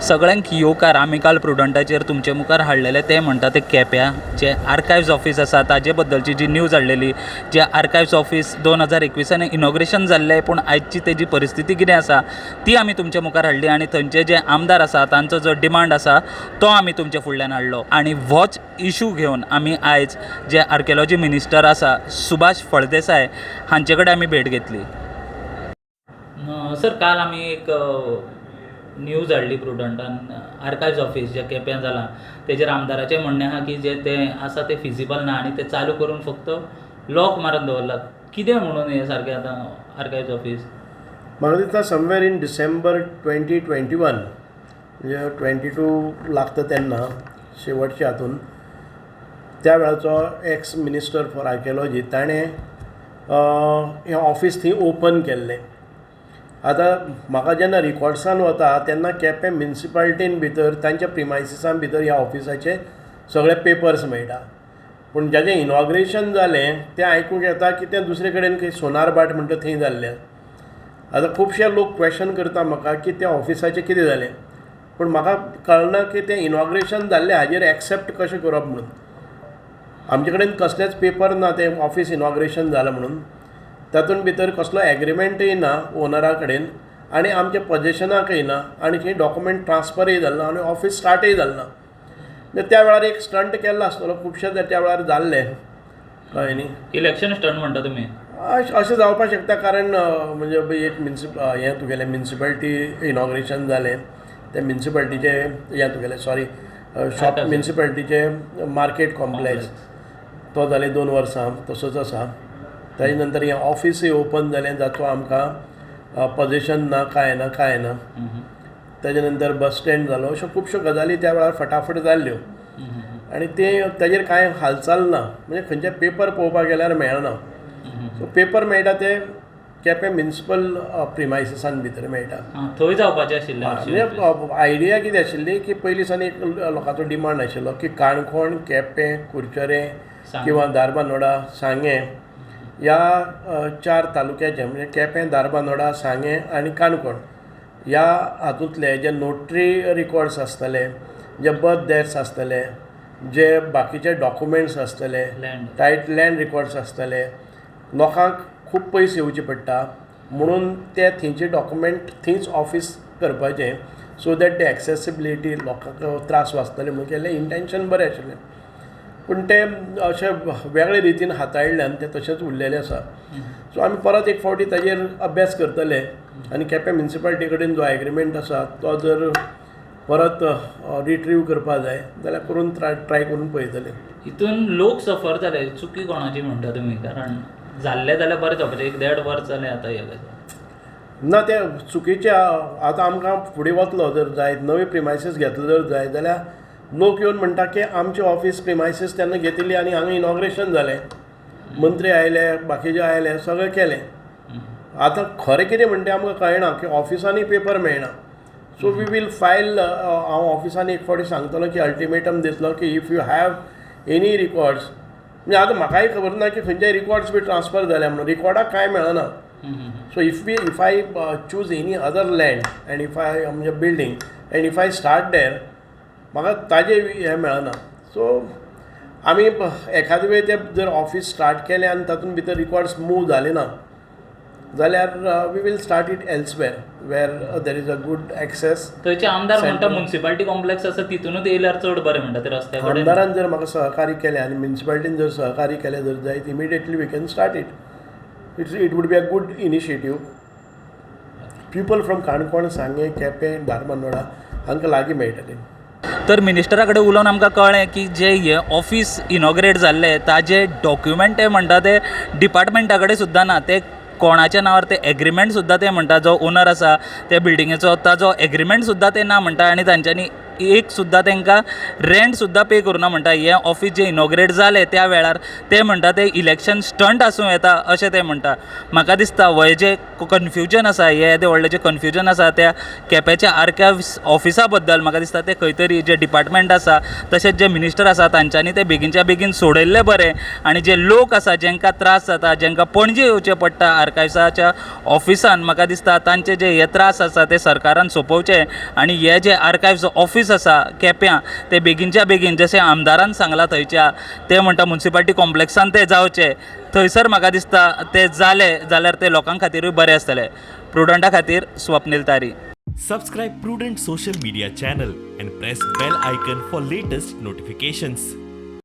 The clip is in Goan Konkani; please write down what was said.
सगळ्यांक येवकार. आमी काल प्रुडंटाचेर तुमचे मुखार हाडलेले ते म्हणटा ते केप्यां जे आर्कायव्ज ऑफीस आसा ताजे बद्दलची जी न्यूज हाडलेली, जे आर्कायव्ज ऑफीस 2021आन इनॉग्रेशन जाल्लें, पूण आयची तेजी परिस्थिती कितें आसा ती आमी तुमचे मुखार हाडली आनी थंयचे जे आमदार आसा तांचो जो डिमांड आसा तो आमी तुमचे फुडल्यान हाडलो. आनी होच इशू घेवन आमी आयज जे आर्किओलॉजी मिनिस्टर आसा सुभाष फळदेसाय हांचे कडेन आमी भेट घेतली. सर, काल आमी एक न्यूज हाडली प्रुडंटान, आर्कायव्ज ऑफीस जें केप्यां जालां तेजेर आमदाराचें म्हणणें आहा की जें तें आसा तें फिजिबल ना आनी तें चालू करून फक्त लॉक मारून दवरलां. कितें म्हणून हें सारकें आतां आर्कायव्ज ऑफीस? म्हाका दिसता somewhere in December 2021, म्हणजे 22 लागता तेन्ना शेवटच्या हातून, त्या वेळाचो एक्स मिनिस्टर फॉर आर्किओलॉजी ताणें हें ऑफीस थंय ओपन केल्लें. आतां म्हाका जेन्ना रिकॉर्ड्सान वता तेन्ना केपें म्युनिसिपालिटीन भितर तांच्या प्रिमायसिसान भितर ह्या ऑफिसाचे सगळे पेपर्स मेळटा, पूण जाचें इनॉग्रेशन जालें तें आयकूंक येता की तें दुसरे कडेन खंय सोनारभाट म्हणटा थंय जाल्लें. आतां खुबशे लोक क्वेशन करता म्हाका की त्या ऑफिसाचें कितें जालें, पूण म्हाका कळना की तें इनॉग्रेशन जाल्लें हाजेर एक्सेप्ट कशें करप म्हणून. आमचे कडेन कसलेच पेपर ना तें ऑफीस इनॉग्रेशन जालां म्हणून. तातूंत भितर कसलो एग्रीमेंटय ना ओनरा कडेन आनी आमच्या पजेशनाकय ना आनी खंय डॉक्युमेंट ट्रान्सफरय जालें ना आनी ऑफीस स्टार्टय जालें ना. म्हणजे त्या वेळार एक स्टंट केल्लो आसतलो, खुबशे त्या वेळार जाल्ले, कळ्ळें न्ही? इलेक्शन स्टंट म्हणटा तुमी? अशें जावपाक शकता, कारण म्हणजे एक म्युनिसिप हें तुगेलें म्युनिसिपालिटी इनॉग्रेशन जालें, तें म्युनिसिपालिटीचें हें तुगेलें, सॉरी, शॉप, म्युनिसिपालिटीचें मार्केट कॉम्प्लेक्स तो जालें 2 वर्सां तसोच आसा. ताजे नंतर हें ऑफिसूय ओपन जालें जाचो आमकां पजेशन ना, कांय ना, कांय ना. ताजे नंतर बस स्टँड जालो. अश्यो खुबश्यो गजाली त्या वेळार फटाफट जाल्ल्यो आनी ते ताजेर कांय हालचाल ना. म्हणजे खंयचे पेपर पळोवपाक गेल्यार मेळना. सो पेपर मेळटा ते केपें म्युनिसिपल प्रिमायसिसान भितर मेळटा. आं, थंय जावपाचें आशिल्लें. म्हणजे आयडिया कितें आशिल्ली की पयलीं सावन एक लोकांचो डिमांड आशिल्लो की काणकोण, केपें, कुडचरें किंवा धारबांदोडा, सांगें ह्या चार तालुक्याचे, म्हणजे केपें, धारबांदोडा, सांगें आनी काणकोण ह्या हातूंतले जे नोटरी रिकॉर्ड्स आसतले, जे बर्थ डेथ्स आसतले, जे बाकीचे डॉक्युमेंट्स आसतले, टायट लँड रिकॉर्ड्स आसतले, लोकांक खूब पयस येवचें पडटा म्हणून ते थंयचे डॉक्युमेंट थंयच ऑफीस करपाचें, सो that ते एक्सेसिबिलिटी लोकांक त्रास वाचतले म्हणून केल्लें. इंटेंशन बरें आशिल्लें, पूण तें अशें वेगळे रितीन हाताळिल्ल्यान तें तशेंच उरलेलें आसा. सो आमी परत एक फावटी ताजेर अभ्यास करतले आनी केपें म्युनिसिपालिटी कडेन जो एग्रीमेंट आसा तो जर परत रिट्रीव करपा जाय जाल्यार करून ट्राय करून पळयतले. हितून लोक सफर जाले, चुकी कोणाची म्हणटा तुमी? कारण जाल्लें जाल्यार बरें जावपाचें. एक देड वर्स जालें आतां हें गजाल. ना, तें चुकीचें. आतां आमकां फुडें वतलो जर जायत, नवी प्रिमायसीस घेतलो जर जायत जाल्यार लोक येवन म्हणटा की आमचें ऑफीस प्रिमायसीस तेन्ना घेतिल्ली आनी हांगा इनॉग्रेशन जालें, मंत्री आयले, बाकीचे आयले, सगळें केलें. आतां खरें कितें म्हणटा तें आमकां कळना की ऑफिसांनी पेपर मेळना. So we will file. हांव ऑफिसांनी एक फावटी सांगतलो की अल्टिमेटम दितलो की if you have any records. म्हणजे आतां म्हाकाय खबर ना की खंयचे रिकॉर्ड्स बी ट्रान्सफर जाल्या म्हणून. रिकॉर्डाक कांय मेळना. So if I choose any other land and if I म्हणजे building and if I start there, म्हाका ताजें हें मेळना. सो आमी एखादे वेळ ते जर ऑफीस स्टार्ट केलें आनी तातूंत भितर रिकॉर्ड्स मूव जाले ना जाल्यार we will start it elsewhere where there is a good access. थंयचे आमदार म्हणटा म्युनिसिपालिटी कॉम्प्लेक्स आसा तितूनच येयल्यार चड बरें म्हणटा ते रस्त्या कडेन. आमदारान जर म्हाका सहकार्य केलें आनी म्युनिसिपालिटीन जर सहकार्य केलें जर जायत, immediately we can start it. It would be a good initiative. People from Canacona, Sanguem, Quepem, Dharbandora हांकां लागीं मेळटलें. तर मिनिस्टरा कडेन उलोवन आमकां कळ्ळें की जे हें ऑफीस इनॉग्रेट जाल्लें ताजे डॉक्युमेंट ते म्हणटा ते डिपार्टमेंटा कडेन सुद्दां ना. ते कोणाच्या नांवार ते एग्रीमेंट सुद्दां, ते म्हणटा जो ओनर आसा त्या बिल्डिंगेचो ताजो एग्रीमेंट सुद्दां ते ना म्हणटा आनी तांच्यांनी एक सुद्दां तांकां रेंट सुद्दां पे करूना म्हणटा. हें ऑफीस जें इनॉग्रेट जालें त्या वेळार ते म्हणटा ते इलेक्शन स्टंट आसूं येता अशें ते म्हणटा. म्हाका दिसता हें जें कन्फ्युजन आसा, हें येदें व्हडलें जें कन्फ्युजन आसा त्या केपेंच्या आर्कायव्स ऑफिसा बद्दल, म्हाका दिसता तें खंय तरी जें डिपार्टमेंट आसा तशेंच जे मिनिस्टर आसा तांच्यांनी तें बेगीनच्या बेगीन सोडयल्लें बरें. आनी जे लोक आसा जेंकां त्रास जाता, जेंकां पणजे येवचें पडटा आर्कायव्साच्या ऑफिसान, म्हाका दिसता तांचे जे हे त्रास आसा ते सरकारान सोंपोवचे आनी हे जे आर्कायव्स ऑफीस आसा केप्यां ते बेगीनच्या बेगीन, जशें आमदारान सांगलां थंयच्या, ते म्हणटा मुन्सिपाल्टी कॉम्प्लेक्सान ते जावचे, थंयसर म्हाका दिसता ते जाले जाल्यार ते लोकां खातीरूय बरें आसतलें. प्रुडंटा खातीर स्वप्नील तारी. Subscribe Prudent social media channel and press bell icon for latest notifications.